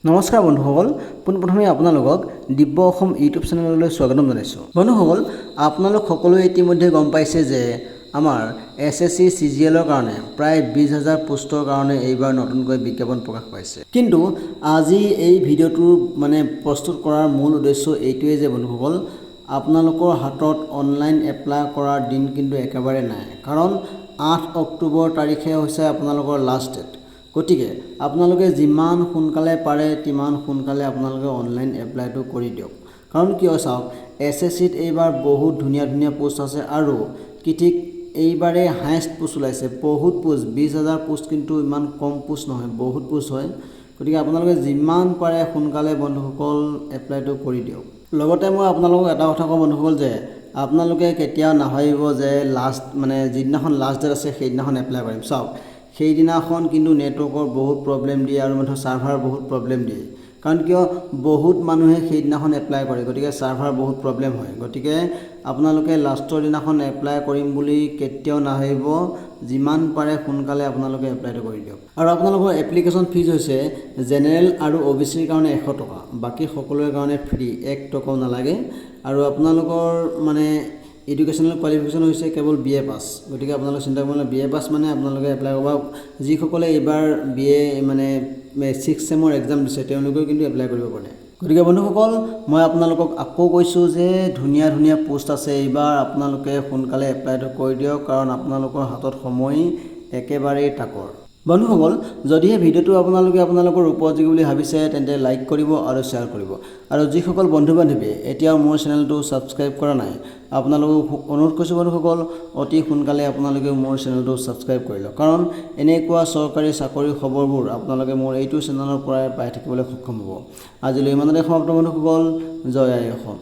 নমস্কাৰ বন্ধুসকল, পোনপ্ৰথমে আপোনালোকক দিব্য অসম ইউটিউব চেনেললৈ স্বাগতম জনাইছোঁ। বন্ধুসকল, আপোনালোক সকলোৱে ইতিমধ্যে গম পাইছে যে আমাৰ এছএছচি চিজিএলৰ কাৰণে প্ৰায় 20,000 পোষ্টৰ কাৰণে এইবাৰ নতুনকৈ বিজ্ঞাপন প্ৰকাশ পাইছে। কিন্তু আজি এই ভিডিঅ'টোৰ মানে প্ৰস্তুত কৰাৰ মূল উদ্দেশ্য এইটোৱেই যে বন্ধুসকল, আপোনালোকৰ হাতত অনলাইন এপ্লাই কৰাৰ দিন কিন্তু একেবাৰে নাই, কাৰণ 8 অক্টোবৰ তাৰিখে হৈছে আপোনালোকৰ লাষ্ট ডেট। গতিকে আপোনালোকে যিমান সোনকালে পাৰে তিমান সোনকালে আপোনালোকে অনলাইন এপ্লাইটো কৰি দিয়ক। কাৰণ কিয় চাওক, এছএছচিত এইবাৰ বহুত ধুনীয়া ধুনীয়া পোষ্ট আছে আৰু কি ঠিক এইবাৰেই হায়েষ্ট পোষ্ট ওলাইছে, বহুত পোষ্ট। 20,000 পোষ্ট কিন্তু ইমান কম পোষ্ট নহয়, বহুত পোষ্ট হয়। গতিকে আপোনালোকে যিমান পাৰে সোনকালে বন্ধুসকল এপ্লাইটো কৰি দিয়ক। লগতে মই আপোনালোকক এটা কথা কওঁ বন্ধুসকল যে আপোনালোকে কেতিয়াও নাভাবিব যে লাষ্ট মানে যিদিনাখন লাষ্ট ডেট আছে সেইদিনাখন এপ্লাই কৰিম। চাওক, সেইদিনাখন কিন্তু নেটৱৰ্কৰ বহুত প্ৰব্লেম দিয়ে আৰু মানে ছাৰ্ভাৰ বহুত প্ৰব্লেম দিয়ে। কাৰণ কিয়, বহুত মানুহে সেইদিনাখন এপ্লাই কৰে, গতিকে ছাৰ্ভাৰ বহুত প্ৰব্লেম হয়। গতিকে আপোনালোকে লাষ্টৰ দিনাখন এপ্লাই কৰিম বুলি কেতিয়াও নাভাবিব। যিমান পাৰে সোনকালে আপোনালোকে এপ্লাইটো কৰি দিয়ক। আৰু আপোনালোকৰ এপ্লিকেশ্যন ফিজ হৈছে জেনেৰেল আৰু অ' বি চিৰ কাৰণে 100 টকা, বাকী সকলোৰে কাৰণে ফ্ৰী, 1 টকাও নালাগে। আৰু আপোনালোকৰ মানে এডুকেশ্যনেল কোৱালিফিকেশ্যন হৈছে কেৱল বি এ পাছ। গতিকে আপোনালোকে চিন্তা কৰিব নালাগে, বি এ পাছ মানে আপোনালোকে এপ্লাই কৰিব। যিসকলে এইবাৰ বি এ মানে ছিক্স ছেমৰ এক্সাম দিছে, তেওঁলোকেও কিন্তু এপ্লাই কৰিব পাৰে। গতিকে বন্ধুসকল, মই আপোনালোকক আকৌ কৈছোঁ যে ধুনীয়া ধুনীয়া পোষ্ট আছে এইবাৰ, আপোনালোকে সোনকালে এপ্লাইটো কৰি দিয়ক, কাৰণ আপোনালোকৰ হাতত সময় একেবাৰেই তাকৰ। বন্ধুসকল, যদিহে ভিডিঅ'টো আপোনালোকে আপোনালোকৰ উপযোগী বুলি ভাবিছে, তেন্তে লাইক কৰিব আৰু শ্বেয়াৰ কৰিব। আৰু যিসকল বন্ধু বান্ধৱীয়ে এতিয়াও মোৰ চেনেলটো ছাবস্ক্ৰাইব কৰা নাই, আপোনালোকক অনুৰোধ কৰিছোঁ বন্ধুসকল, অতি সোনকালে আপোনালোকে মোৰ চেনেলটো ছাবস্ক্ৰাইব কৰি লওক, কাৰণ এনেকুৱা চৰকাৰী চাকৰিৰ খবৰবোৰ আপোনালোকে মোৰ এইটো চেনেলৰ পৰাই পাই থাকিবলৈ সক্ষম হ'ব। আজিলৈ ইমানতে সমাপ্ত বন্ধুসকল। জয় আই অসম।